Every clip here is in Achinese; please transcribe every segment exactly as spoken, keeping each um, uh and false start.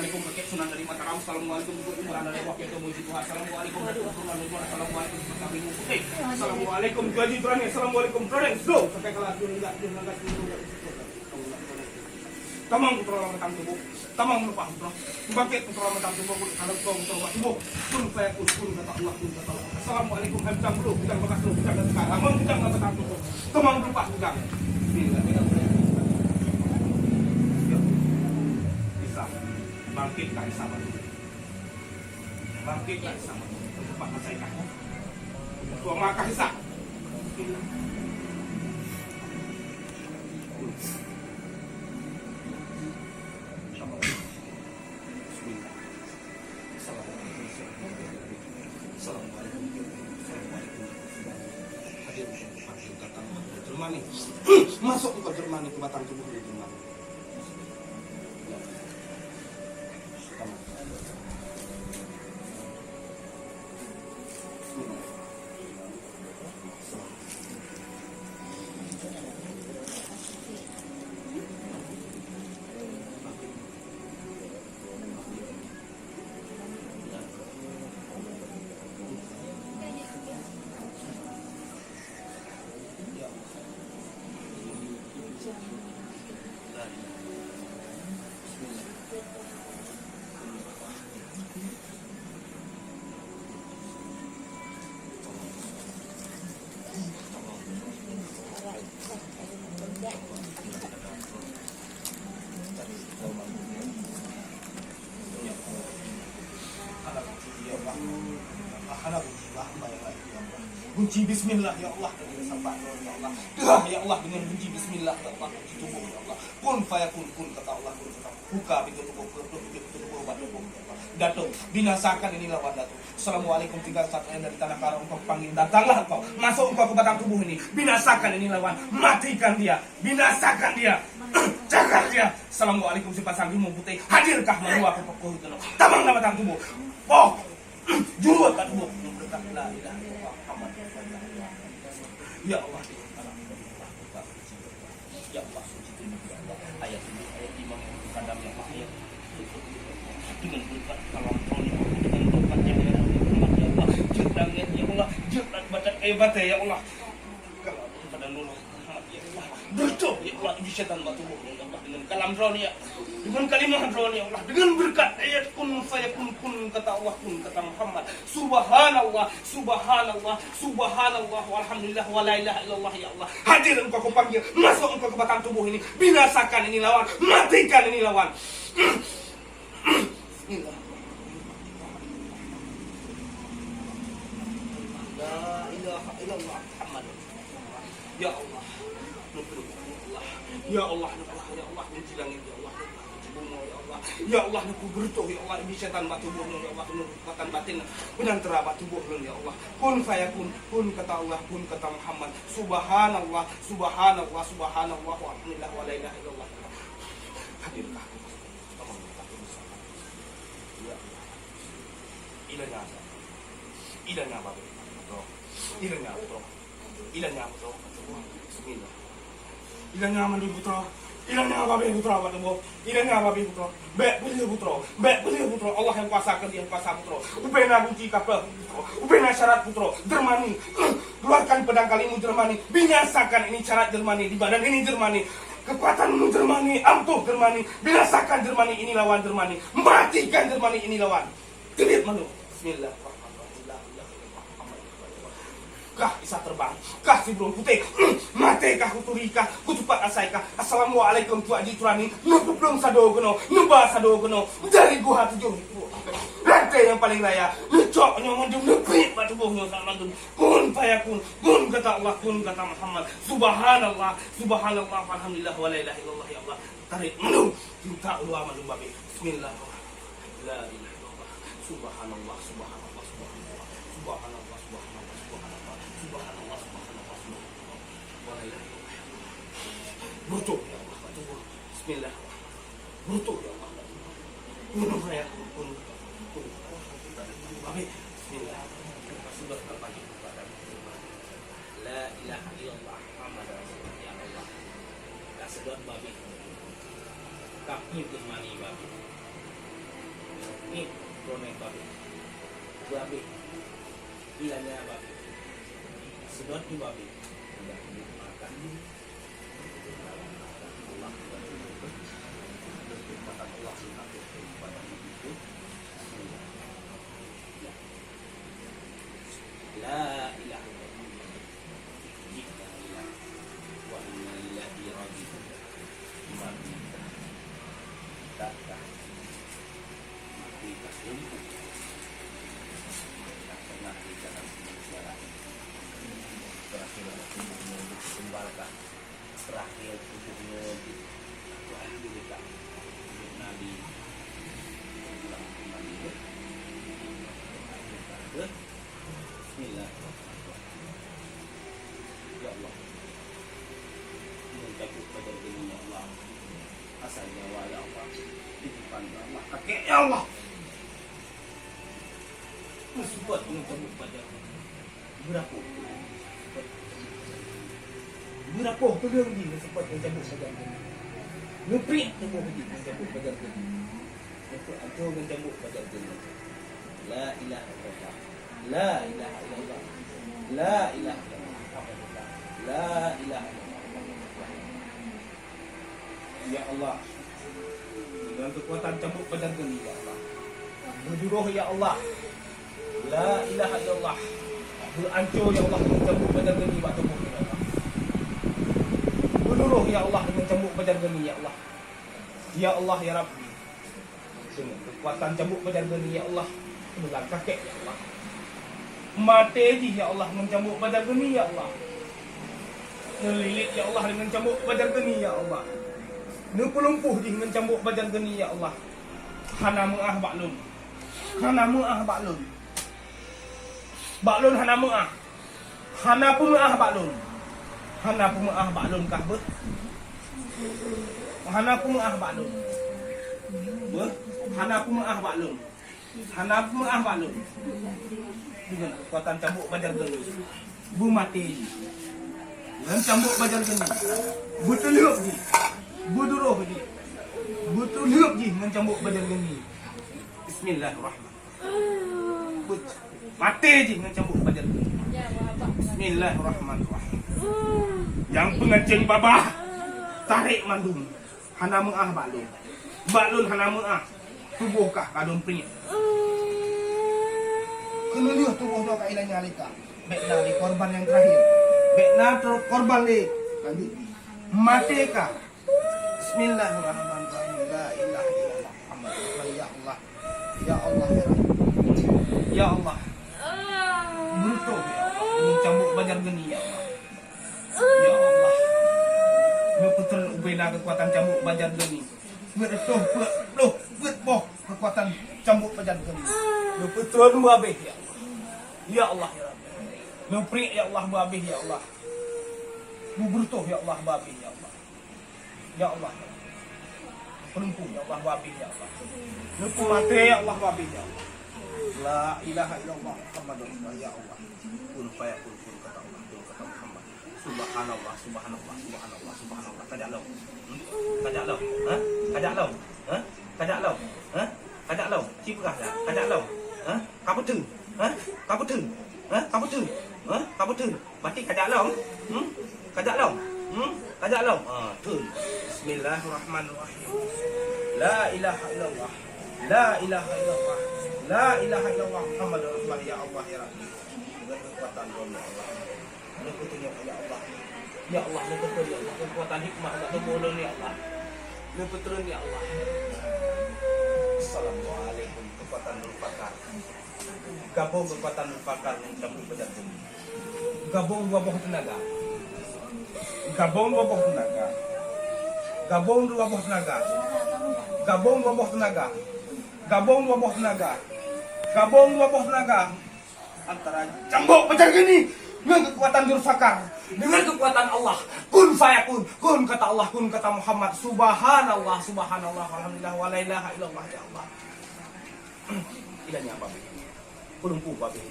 Assalamualaikum, paket sunan dari Mataram. Assalamualaikum, Teungku Imran dari Wakil Teungku Tuhan. Assalamualaikum, Datuk Tuan Tuan. Assalamualaikum, Tuan Haji Turani. Assalamualaikum, Tuan Haji Turani. Assalamualaikum, Tuan Haji. Slow, sampai kalah, Tuan, enggak, Tuan, enggak, Tuan, enggak. Tamong putra lam batang tuboh. Tamong leupah putra. Bangkit putra lam batang tuboh, kun fayakun, kun kata Allah, kun kata Allah. Assalamualaikum, hai bujang bulu, bujang bakas lu, bujang dan sekarang, bujang lam batang tuboh. Tamong leupah bujang. Bismillah. Isa. Bangkit ka Isa balik. Bangkit ka Isa balik. Tempat masa ikan. Tua maka Isa. Bismillah. Bismillah. Assalamualaikum. Assalamualaikum. Assalamualaikum. Hadir, hadir datang ke Jerman ni. Masuk ke Jerman ni, ke batang tubuh di Jerman. Kunci bismillah, ya Allah, dengan sabar, ya Allah. Dah, ya Allah, dengan kunci bismillah, ya Allah, kunci tubuh, ya Allah. Kun fayakun, kun kata Allah, kun kata. Buka pintu tubuh, pintu tubuh, pintu tubuh, ya Allah. Datuk, binasakan ini lawan Datuk. Assalamualaikum, tinggal satu yang dari tanah karang, engkau panggil, datanglah engkau. Masuk engkau ke batang tubuh ini. Binasakan ini lawan. Matikan dia. Binasakan dia. Cakar dia. Assalamualaikum, si pasang ilmu putih. Hadirkah manusia ke pokok itu? Tamong lam batang tubuh. Oh. Jurut kat tubuh. La ilaha illallah Muhammad Rasulullah. Ya Allah. Ya Allah, suci tubuh, ya Allah. Ayat tubuh, ayat imam, kadam, ya Allah, ya. Dengan berkat kalam Tuhan, ya Allah, dengan berkat yang ada di umat, ya Allah. Jeuet langit, ya Allah, jeuet batat kaya batai, ya Allah. Kalau pada nurul Muhammad, ya Allah. Betul, ya Allah, ibi syaitan bak tubuh, ya Allah, dengan kalam Tuhan, ya. Dengan kalimah Tuhan, ya Allah. Dengan berkat ayat kun fayakun, kun kata Allah, kun kata Muhammad. Subhanallah, subhanallah, subhanallah, walhamdulillah, wa la ilaha illallah, ya Allah. Hadir engkau kupanggil, masuk engkau ke batang tubuh ini, binasakan ini lawan, matikan ini lawan. Bismillah. La ilaha illallah Muhammadur Rasulullah. Ya Allah, neupeuleupah, ya Allah. Ya Allah, neupeuleupah, ya Allah, kunci langit, ya Allah, neupeuleupah kunci bumoe, ya Allah. Ya Allah, neupeubeureutoh, ya Allah, ibi syaitan bak tuboh lôn, ya Allah, neupeuleupah kekuatan batin, peunantara bak tuboh lôn, ya Allah. Kun fayakun, kun kata Allah, kun kata Muhammad. Subhanallah, subhanallah, subhanallah, walhamdulillah, wa la ilaha illallah. Hadirkah? Ya Allah. Ilanya, ilanya babe. Ilanya, ilanya, bismillah. Ilanya mandi putra. Ilanya babe putra bak tuboh. Ilanya babe putra. Bèk peuleueh putra. Bèk peuleueh putra. Allah nyang kuasa, keuneuk nyang kuasa putra. Ubena kunci kapeue putra. Ubena syarat putra. Jermani. Keluarkan pedang kalimu Jermani. Binasakan ini syarat Jermani. Di badan ini Jermani. Kekuatanmu Jermani. Ampuh Jermani. Binasakan Jermani. Ini lawan Jermani. Matikan Jermani. Ini lawan. Teubiet malu. Bismillahirrahmanirrahim. Kah Isa terbang, kah si burông putéh, maté kah kuturi kah, kutupat asai kah. Assalamualaikum Tuan Haji Turani, neupeuplueng sado keunoe, neuba sado keunoe, dari guha tujoh. Rantai nyang paleng raya, neucok nyoe mandum, neupriek bak tuboh nyoe saat mandum. Kun fayakun, kun kata Allah, kun kata Muhammad. Subhanallah, subhanallah, walhamdulillah, wa la ilaha illallah, ya Allah. Tarék mandum, pinta u luwa mandum babe. Bismillahirrahmanirrahim. La ilaha illallah. Subhanallah, subhanallah, subhanallah. Subhanallah, subhanallah, subhanallah. Subhanallah, subhanallah, subhanallah. Wa la ilaha illallah. Beureutoh, ya Allah, beureutoh. Bismillah. Beureutoh, ya Allah. Bunuh saya. Bunuh. Bunuh. Babe. Bismillah. Sudah terpaksa. La ilaha illallah Muhammadur Rasulullah. Ya Allah. Ka seudot babe. Ka peuet mani babe. Ni, droeneuh babeh. Babeh. Ilanya babeh. Sedot di babeh. Udah makan di. Allah, Allah, Allah. La ilaha illallah. Inna lillahi wa inna ilaihi raji'un. Mati. Takkan. Mati tak lumpuh. Tak pernah di dalam sejarah. Terakhir waktu untuk kembalikan. Terakhir tubuhnya di Tuhan di dekat Nabi. Bismillahirrahmanirrahim. Ya Allah. Mencabut badan ini, ya Allah. Asal nyawa, ya Allah. Di depan, ya Allah. Kakek, ya Allah. Mesupat mencabut badan. Beurapôh. Beurapôh tuleueng jih meuseupat mencabut badan geuh. Neupriek tuboh jih mencabut badan geuh. Meuseupat ancô mencabut badan geuh. La ilaha illallah. La ilaha illallah. La ilaha illallah. La ilaha illallah. Ya Allah, dengan kekuatan cambuk badan geuh ni, ya Allah. Beujuroh, ya Allah. La ilaha illallah. Beuancô, ya Allah, dengan cambuk badan geuh ni bak tuboh, ya Allah. Beujuroh, ya Allah, dengan cambuk badan geuh ni, ya Allah. Ya Allah, ya Rabbi. Dengan kekuatan cambuk badan geuh ni, ya Allah. Meulangkah kek, ya Allah. Maté jih, ya Allah, ngon cambuk badan geuh ni, ya Allah. Neulilit, ya Allah, deungon cambuk badan geuh ni, ya Allah. Neupeulumpoh jih ngon cambuk badan geuh ni, ya Allah. Hana meuáh bak lôn. Hana meuáh bak lôn. Bak lôn hana meuáh. Hana peumeuáh bak lôn. Hana peumeuáh bak lôn kah beuh? Hana peumeuáh bak lôn. Beuh? Hana peumeuáh bak lôn. Hana meuáh bak lôn. Dengan kekuatan cambuk badan geuh ni. Beumaté jih. Ngon cambuk badan geuh ni. Beutuleueb jih. Beuduroh jih. Beutuleueb jih ngon cambuk badan geuh ni. Bismillahirrahmanirrahim. Beut-, maté jih ngon cambuk badan geuh ni. Bismillahirrahmanirrahim. Nyang peunganceng babah, tarek mandum. Hana meuáh bak lôn. Bak lôn hana meuáh. Tuboh kah ka lôn priek. Keuneulheueh tuboh nyoe ka ilanya lé kah. Bèk na lé korban nyang teurakhir. Bèk na teu-, korban lé. Lanjut. Maté kah. Bismillahirrahmanirrahim. La ilaha illallah Muhammadur Rasulullah. Ya Allah. Ya Allah, ya Rabbi. Ya Allah. Beureutoh, ya Allah. Ngon cambuk badan geuh ni, ya Allah. Ya Allah. Neupeutron ubena keukuatan cambuk badan geuh ni. Peuet reutôh, peuet ploh, peuet boh keukuatan cambuk badan geuh ni. Neupeutron beuhabéh, ya Allah. Ya Allah, ya Rabbi. Neupriek, ya Allah, beuhabéh, ya Allah. Beubeureutoh, ya Allah, beuhabéh, ya Allah. Ya Allah. Peulumpoh, ya Allah, beuhabéh, ya Allah. Neupeumate, ya Allah, beuhabéh, ya Allah. La ilaha illallah Muhammadur Rasulullah, ya Allah. Kun fayakun, kun kata Allah, kun kata Muhammad. Subhanallah, subhanallah, subhanallah, subhanallah. Kajak lom. Hmm? Kajak lom. Ha? Kajak lom. Ha? Kajak lom. Ha? Kajak lom. Ci peugah dah. Kajak lom. Ha? Ka beuteun. Ha? Ka beuteun. Ha? Ka beuteun. Ha? Ka beuteun. Mati kajak lom. Hmm? Kajak lom. Hmm? Kajak lom. Ha, teun. Bismillahirrahmanirrahim. La ilaha illallah. La ilaha illallah. La ilaha illallah Muhammadur Rasulullah. Ya Allah, ya Rabbi. Dengan kekuatan Droeneuh, ya Allah. Neupeutunyok, ya Allah. Ya Allah, neupeutunyok, ya Allah. Kekuatan hikmah bak tuboh lôn, ya Allah. Neupeutunyok, ya Allah. Assalamualaikum. Kekuatan Dzulfikar. Gabong kekuatan Dzulfikar ngon cambuk badan geuh ni. Gabong dua boh teunaga. Gabong dua boh teunaga. Gabong dua boh teunaga. Gabong dua boh teunaga. Gabong dua boh teunaga. Gabong dua boh teunaga. Antara cambuk badan geuh ni ngon kekuatan Dzulfikar, dengan kekuatan Allah. Kun fayakun, kun kata Allah, kun kata Muhammad. Subhanallah, subhanallah, walhamdulillah, wa la ilaha illallah, ya Allah. Ilanya babeh. Peulumpoh babeh.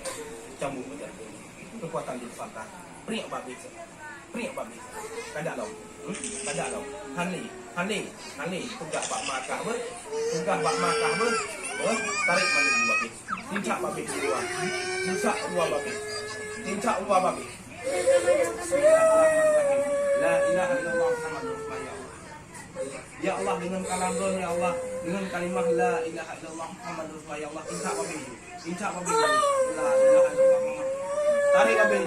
Cambuk badan geuh ni. Kekuatan Dzulfikar. Priek babeh. Priek babeh. Kajak lom. Hmm? Kajak lom. Hana lé. Hana lé. Hana lé. Peugah bak ma kah beuh. Peugah bak ma kah beuh. Eh, tarék mandum babeh. Tincak babeh keuluwa. Tincak keuluwa babeh. Tincak keuluwa babeh. Bismillahirrahmanirrahim. La ilaha illallah Muhammadur Rasulullah, ya Allah. Ya Allah, deungon kalam droe, ya Allah, deungon kalimah la ilaha illallah Muhammadur Rasulullah, ya Allah, tincak babeh. Tincak babeh. La ilaha illallah Muhammad. Tarék babeh.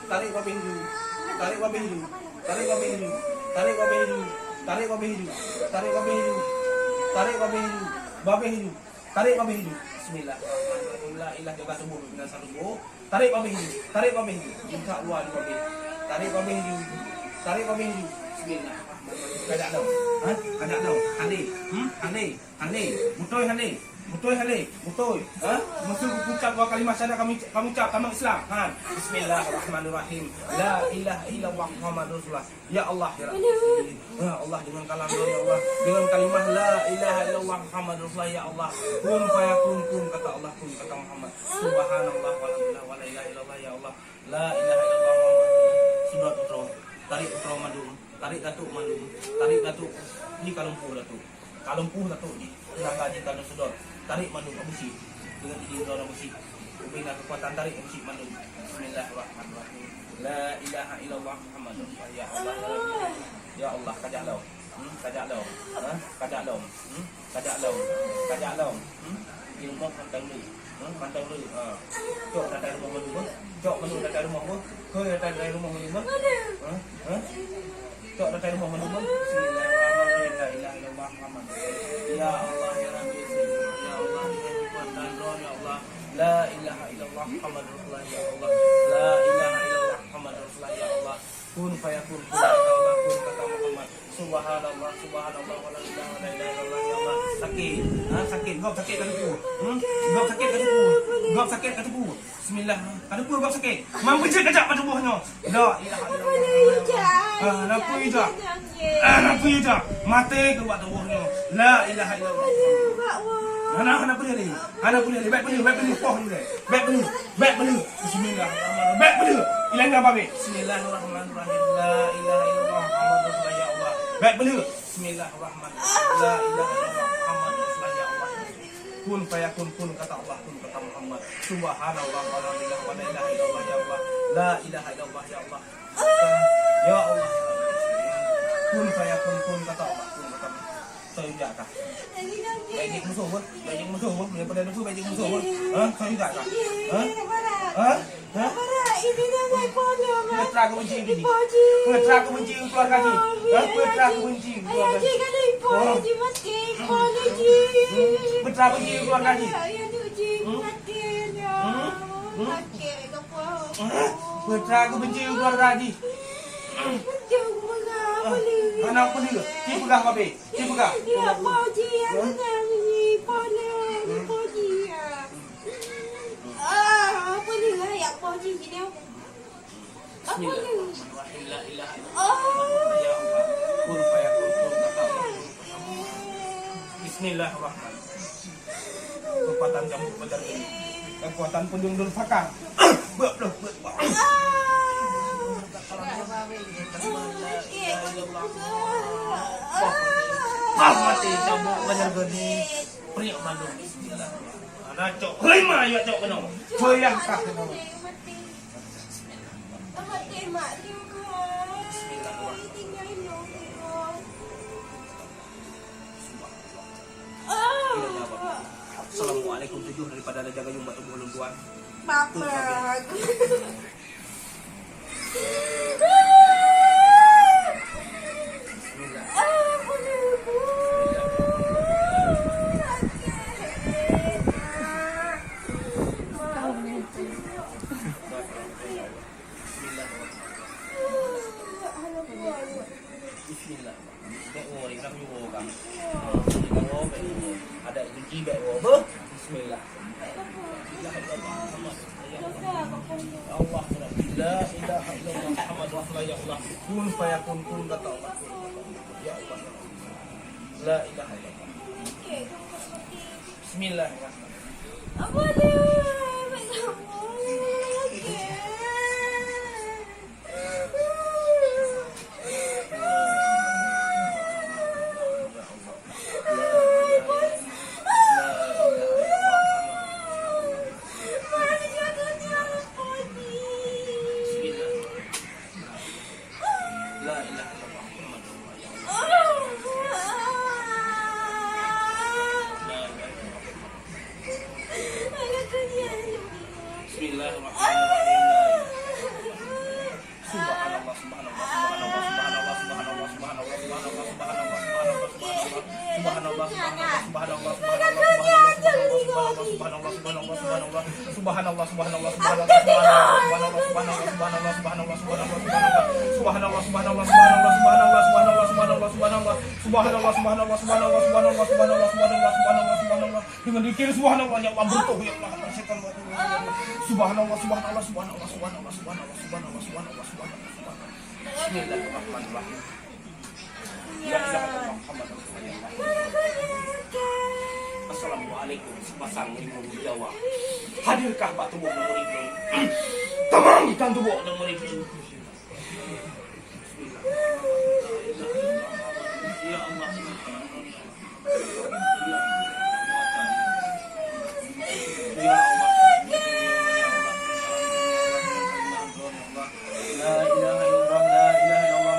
Tarék babeh. Tarék babeh. Tarék babeh. Tarék babeh. Tarék babeh. Tarék babeh. Babeh. Tarék babeh laju. Bismillahirrahmanirrahim. La ilaha illallah, tuboh, bina satu tuboh. Tarék babeh laju. Tarék babeh laju. Insya Allah babeh. Tarék babeh laju. Tarék babeh laju. Bismillahirrahmanirrahim. Kajak dong. Ha? Kajak dong. Hale. Hmm? Hale. Hale. Beutôi hale. Beutôi hale. Beutôi. Ha? Meusu geucap dua kalimah syahadat kamoe, kamoe ucap tamong Islam. Ha? Bismillahirrahmanirrahim. La ilaha illallah Muhammadur Rasulullah. Ya Allah, ya Rabbi. Ya Allah, dengan kalam doa, ya Allah. Dengan kalimah la ilaha illallah Muhammadur Rasulullah, ya Allah. Kun fayakun, kun kata Allah, kun kata Muhammad. Subhanallah, walhamdulillah, wala ilaha illallah, ya Allah. La ilaha illallah Muhammad. Sudot utroe, tarék utroe mandum, tarék datuk mandum, tarék datuk, ni ka lumpuh datuk. Ka lumpuh datuk jih, tenaga jih ka neusudot. Tarék mandum Abusyik. Deungon idin droe Abusyik. Ubé na keukuatan tarék Abusyik mandum. Bismillahirrahmanirrahim. La ilaha illallah Muhammadur Rasulullah. Ya Allah, ya Rabbi. Ya Allah, kajak lom. Hmm, kajak lom. Ha? Kajak lom. Hmm, kajak lom. Kajak lom. Hmm? Ilmu mantong le. Ha, mantong le. Ha. Cok datai rumoh mandum, ha. Cok mandum datai rumoh, ha. Hei, datai rumoh mandum, ha. Ha? Ha? Cok datai rumoh mandum, ha. Bismillahirrahmanirrahim. La ilaha illallah Muhammad. Ya Allah, ya Rabbi. Ya Allah, dengan kekuatan roh, ya Allah. La ilaha illallah Muhammadur Rasulullah, ya Allah. La ilaha illallah Muhammadur Rasulullah, ya Allah. Kun fayakun, kun kata Allah, kun kata Muhammad. Subhanallah, subhanallah, wa la ilaha illallah, ya Allah. Sakét. Ha, sakét. Gob sakét ka teupeu. Hmm? Gob sakét ka teupeu. Gob sakét ka teupeu. Bismillah. Ka teupeu gob sakét. Mampu jeuet kajak bak tuboh nyoe. La ilaha illallah. Ah, na peue ijak? Ah, na peue ijak? Maté keu bak tuboh nyoe. La ilaha illallah. Hana, hana peue lé. Hana peue lé. Bèk peue, bèk peue, poh lé. Bèk peue. Bèk peuleueh. Bismillahirrahmanirrahim. Bèk peuleueh. Ilang nyang babeh. Bismillahirrahmanirrahim. La ilaha illallah Muhammadur Rasulullah, ya Allah. Bèk peuleueh. Bismillahirrahmanirrahim. La ilaha illallah Muhammadur Rasulullah, ya Allah. Kun fayakun, kun kata Allah, kun kata Muhammad. Subhanallah, walhamdulillah, wa la ilaha illallah, ya Allah. La ilaha illallah, ya Allah. Ya Allah. Kun fayakun, kun kata Allah, kun kata Muhammad. Soe ijak kah? Bèk jeuet musoh, beuh. Bèk jeuet musoh, beuh. Daripada teupeu bèk jeuet musoh, beuh. Ha? Soe ijak kah? Ha? Ha? Ha? Peutra keubeunci keu jih. Peutra keubeunci keu keuluwarga jih. Ha? Peutra keubeunci keu keuluwarga jih. Ha? Peutra keubeunci keu keuluwarga jih. Hmm? Hmm? Hmm? Ha? Peutra keubeunci keu keuluwarga jih. Hana peue lé. Ci peugah babeh. Ci peugah. Ya, Poji, ya, beutôi, Poji, Poji, ya. Ah, apa ni lah, ya, Poji, gini. Apa ni? Bismillahirrahmanirrahim. La ilaha illallah. Oh. Ya Allah. Kun fayakun, kun kata Allah. Bismillahirrahmanirrahim. Kekuatan jamur belajar ini. Kekuatan peudeueng durhaka. Beuh, beuh, beuh, beuh. Ah, mati jamur belajar geni. Priok mandum, bismillah. Ada cok. Hei, ma, ya cok kena. Hei, ya kah kena. Bismillah. Assalamualaikum tujuh daripada Raja Gayung Batu Buh Lôn Tuan. Papa. Bismillah. Bismillah. Bismillah. Bèk woe, ringgam nyoe woe, Kang. Ha, ringgam woe, bèk woe. Ada kunci bèk woe. Beuh. Bismillah. Ya Allah, Rabbi, la ilaha illallah Muhammad Rasulullah, ya Allah. Kun fayakun, kun kata Allah. Ya Allah. La ilaha illallah. Bismillahirrahmanirrahim. Subhanallah, subhanallah, subhanallah. Dengan zikir subhanallah, ya Allah, bertuh, ya Allah, setan. Subhanallah, subhanallah, subhanallah, subhanallah, subhanallah, subhanallah. Bismillahirrahmanirrahim. La ilaha illallah Muhammadur Rasulullah. Assalamualaikum, sepasang limong Jawa. Hadirkah bak tuboh nanggroe? Tamang ikan tuboh nanggroe. Ya Allah. Ya Allah. La ilaha illallah, la ilaha illallah,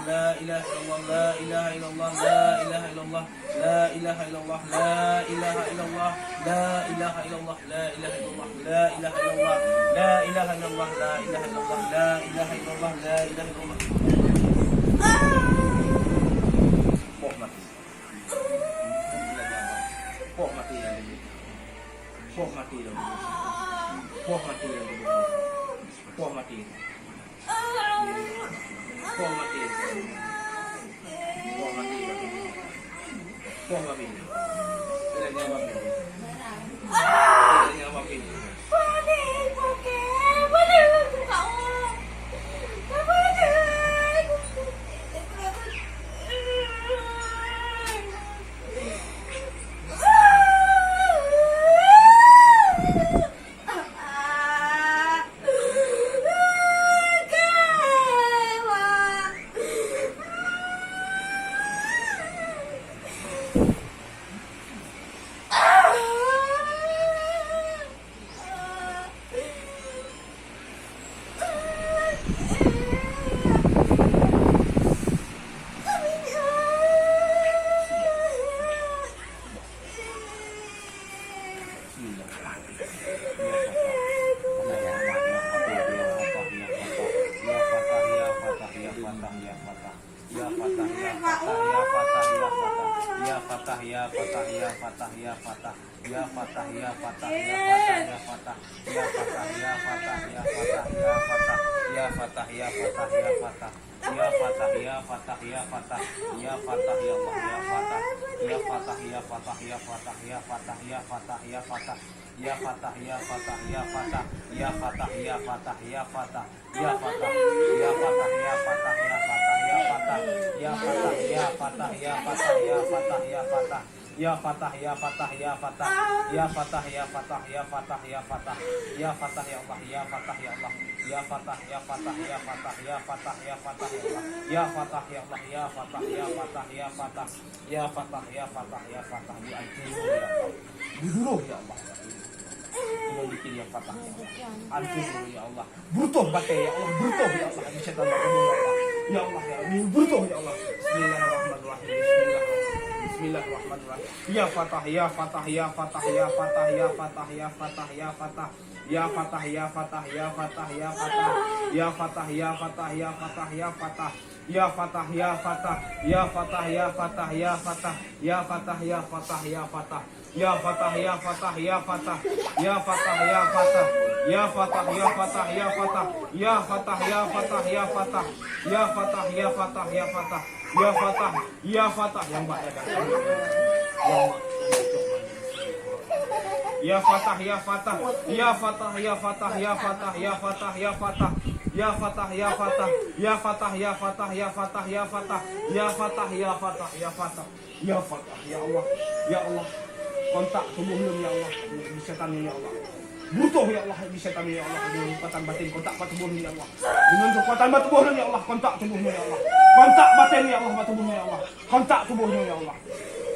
la ilaha illallah, la ilaha illallah, la ilaha illallah, la ilaha illallah, la ilaha illallah, la ilaha illallah, la ilaha illallah, la ilaha illallah, la ilaha illallah, la ilaha illallah, la ilaha illallah. Poh mati. Poh mati. Poh mati. Poh mati. Poh mati. Poh mati. Poh mati. Poh mati. Poh mati. Ya Fatah, ya Fatah, ya Fatah, ya Fatah. Ya Fatah, ya Fatah, ya Fatah, ya Fatah. Ya Fatah, ya Fatah, ya Fatah, ya Fatah, ya Fatah. Ya Fatah, ya Fatah, ya Fatah, ya Fatah. Ya Fatah, ya Fatah, ya Fatah, ya Fatah. Ya Fatah, ya Fatah, ya Fatah. Ya Fatah, ya Fatah, ya Fatah. Ya Fatah, ya Allah, ya Fatah. Ya Fatah, ya Fatah, ya Fatah, ya Fatah, ya Fatah, ya Fatah. Ya Fatah, ya Fatah, ya Fatah. Ya Fatah, ya Fatah, ya Fatah. Ya Fatah, ya Fatah, ya Fatah, ya Fatah, ya Fatah. Ya Fatah, ya Fatah, ya Fatah, ya Fatah, ya Fatah. Ya Fatah, ya Fatah, ya Fatah. Ya Fatah, ya Fatah, ya Fatah, ya Fatah. Ya Fatah, ya Allah, ya Fatah, ya Allah. Ya Fatah, ya Fatah, ya Fatah, ya Fatah, ya Fatah, ya Allah. Ya Fatah, ya Allah, ya Fatah, ya Fatah, ya Fatah. Ya Fatah, ya Fatah, ya Fatah. Di antu, ya Allah. Di duroh, ya Allah. Di antu, ya Allah. Beureutoh batée, ya Allah, beureutoh, ya Allah, di syaitan, ya Allah, ya Allah, ya Allah, ya Allah, beureutoh, ya Allah. Bismillahirrahmanirrahim, bismillahirrahmanirrahim, bismillahirrahmanirrahim. Ya Fatah, ya Fatah, ya Fatah, ya Fatah, ya Fatah, ya Fatah, ya Fatah. Ya Fatah, ya Fatah, ya Fatah, ya Fatah. Ya Fatah, ya Fatah, ya Fatah, ya Fatah. Ya Fatah, ya Fatah, ya Fatah, ya Fatah, ya Fatah. Ya Fatah, ya Fatah, ya Fatah. Ya Fatah, ya Fatah, ya Fatah. Ya Fatah, ya Fatah. Ya Fatah, ya Fatah, ya Fatah. Ya Fatah, ya Fatah, ya Fatah. Ya Fatah, ya Fatah, ya Fatah. Ya Fatah, ya Fatah, ya Fatah. Ya Fatah, ya Fatah. Ya Fatah, ya Fatah, ya Fatah, ya Fatah, ya Fatah. Ya Fatah, ya Fatah. Ya Fatah, ya Fatah, ya Fatah, ya Fatah. Ya Fatah, ya Fatah, ya Fatah. Ya Fatah, ya Allah, ya Allah, kontak tuboh lôn, ya Allah, di syaitan nyoe, ya Allah. Beureutoh, ya Allah, di syaitan nyoe, ya Allah, di keukuatan batin, kontak bak tuboh lôn, ya Allah. Dengan keukuatan bak tuboh lôn, ya Allah, kontak tuboh lôn, ya Allah. Kontak batin, ya Allah, bak tuboh lôn, ya Allah. Kontak tuboh lôn, ya Allah.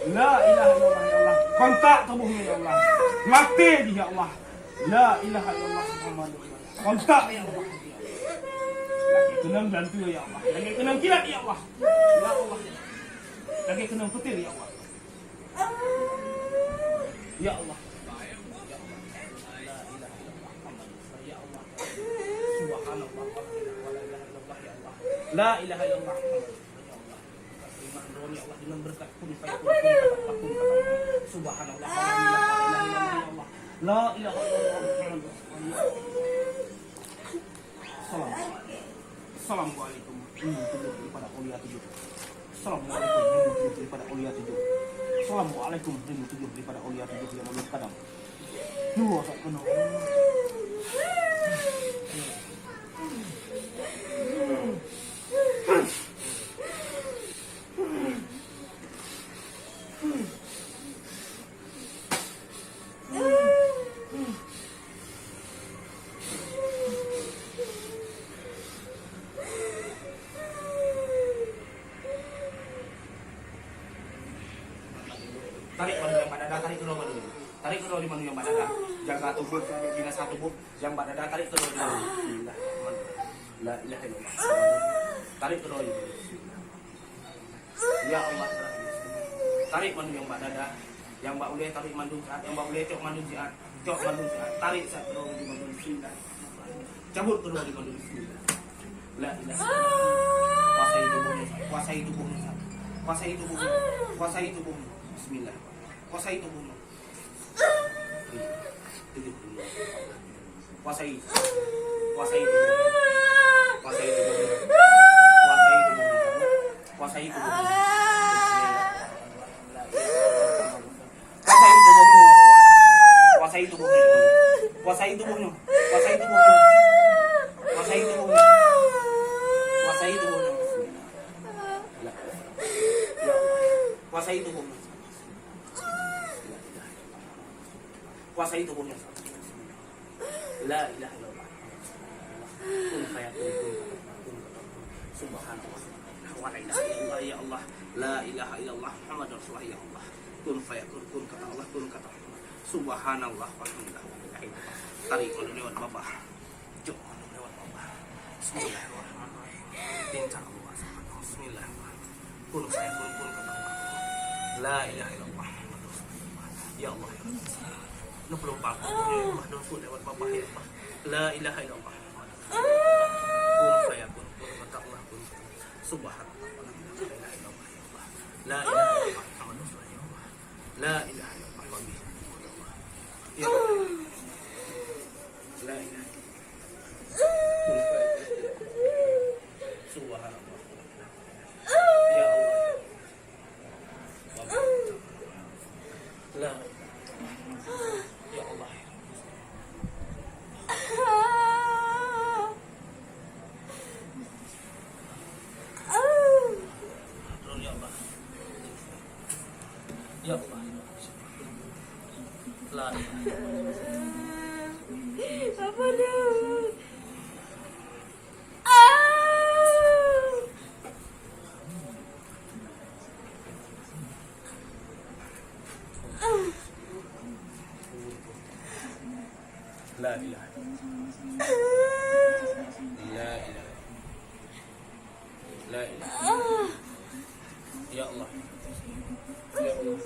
La ilaha illallah, ya Allah. Kontak tuboh lôn, ya Allah. Maté jih, ya Allah. La ilaha illallah Muhammadur Rasulullah. Kontak, ya Allah. Lagée keunong beulantue, ya Allah. Lagée keunong kilat, ya Allah. Ya Allah. Lagée keunong peutir, ya Allah. Ya Allah. Ya Allah. La ilaha illallah Muhammadur Rasulullah. Ya Allah. Subhanallah, walhamdulillah, wa la ilaha illallah, ya Allah. La ilaha illallah Muhammadur Rasulullah, ya Allah. Terima droe, ya Allah, dengan berkat kun fayakun, kun fayakun, kun fayakun. Subhanallah, walhamdulillah, wa la ilaha illallah. La ilaha illallah. Assalamualaikum. Assalamualaikum. Rindu tujuh daripada Aulia tujuh. Assalamualaikum. Rindu tujuh daripada Aulia tujuh. Assalamualaikum. Rindu tujuh daripada Aulia tujuh yang mulia kadang. Dua tak kena. Tarik manu nyang bak dada, tarik keudroe manu. Tarik keudroe di manu nyang bak dada. Jaga tuboh, jangan binasa tuboh. Nyang bak dada, tarik keudroe di manu. Bismillah. La ilaha illallah. Tarik keudroe di manu. Ya Allah, ya Rabbi. Tarik mandum nyang bak dada, nyang bak ulèe tarik mandum siat, nyang bak ulèe cok mandum siat, cok mandum siat, tarik siat keudroe di mandum, bismillah. Cabut keudroe di mandum, bismillah. La ilaha illallah. Kuasai tuboh nyoe, kuasai tuboh nyoe, kuasai tuboh nyoe, kuasai tuboh nyoe, bismillah. Kuasai tuboh nyoe. Kuasai. Kuasai tuboh. Kuasai tuboh. Kuasai tuboh. Kuasai tuboh. Kuasai tuboh. Kuasai tuboh. Kuasai tuboh. Kuasai tuboh. Kuasai tuboh. Kuasai tuboh. Kuasai tuboh. Kuasai tuboh nyoe. La ilaha illallah. Kun fayakun, kun fayakun. Subhanallah. La ilaha illallah, ya Allah. La ilaha illallah, Muhammadur Rasulullah, ya Allah. Kun fayakun, kun kata Allah, kun kata Muhammad. Subhanallah, walhamdulillah, wa la ilaha illallah. Tarik malu lewat babah. Jok malu lewat babah. Bismillahirrahmanirrahim. Insya Allah, subhanallah. Bismillahirrahmanirrahim. Kun fayakun, kun kata Allah. La ilaha illallah. Ya Allah, ya Allah. Neupeuleumpa aku, ya Allah, dan pun lewat babah, ya Allah. La ilaha illallah. Kun fayakun, kun kata Allah, kun. Subhanallah. La ilaha illallah, ya Allah. La ilaha illallah, Muhammadur Rasulullah, ya Allah. La ilaha illallah, ya Allah. Ya Allah. La ilaha illallah. Subhanallah. Ya Allah. La. Ya Allah. Ya Allah. Ya Allah. La. Apa dia? La ilaha. La ilaha. La ilaha. Ya Allah. Ya Allah.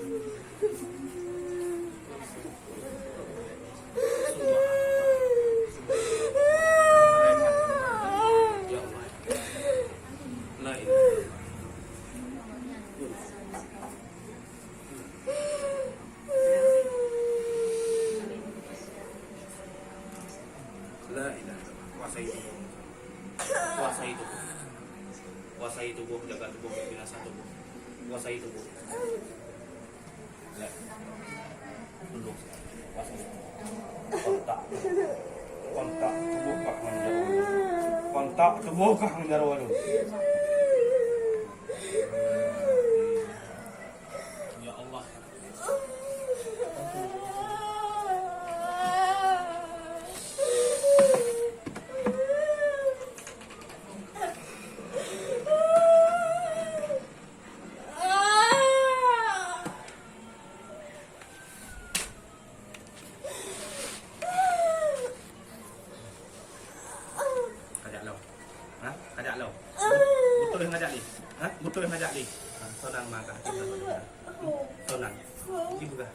Ya Allah. La ilaha. La ilaha illallah. Kuasai tuboh. Kuasai tuboh. Kuasai tuboh, jaga tuboh, binasa tuboh. Kuasai tuboh. Ya. Tunduk. Kuasai. Kontak. Kontak tuboh kah ngon jaroe. Kontak tuboh kah ngon jaroe. Ya Allah. Kajak lom. Ha? Kajak lom. Beutôi ngajak lé. Ha? Beutôi ngajak lé. Ha, sonang mata. Sonang. Ibu kah?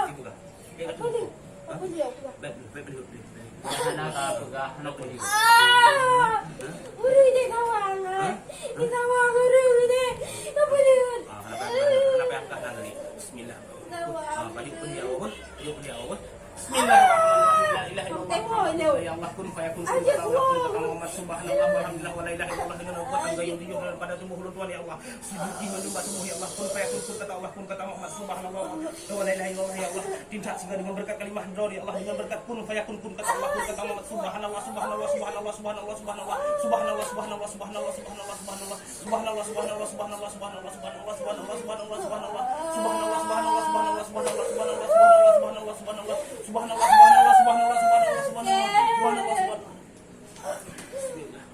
Ibu kah? Bèk ka tuju. Ha? Bèk, bèk, bèk, bèk, bèk. Hana ka peugah, hana peugah. Ha? Guru di sawah, ha? Di sawah guru ni. Apa dia? Ah, hana payah, hana payah peugah tangan ni. Bismillah. Ah, baju pun dia. Yuk, dia, weh. Bismillahirrahmanirrahim. La ilaha illallah. Muhammad Rasulullah. Ya Allah, kun fayakun, kun kata Allah, kun kata Muhammad. Subhanallah, walhamdulillah, wa la ilaha illallah. Dengan kekuatan gayung tujuh daripada tubuh ulun tuan, ya Allah. Sujuki menyembah tubuh, ya Allah. Kun fayakun, kun kata Allah, kun kata Muhammad. Subhanallah, wa la ilaha illallah, ya Allah. Tindak sehingga dengan berkat kalimah droe, ya Allah. Dengan berkat kun fayakun, kun kata Allah, kun kata Muhammad. Subhanallah, subhanallah, subhanallah, subhanallah, subhanallah. Subhanallah, subhanallah, subhanallah, subhanallah, subhanallah. Subhanallah, subhanallah, subhanallah, subhanallah, subhanallah, subhanallah, subhanallah. Subhanallah, subhanallah, subhanallah, subhanallah, subhanallah, subhanallah, subhanallah. Subhanallah, subhanallah, subhanallah, subhanallah, subhanallah. Subhanallah, subhanallah. Bismillah.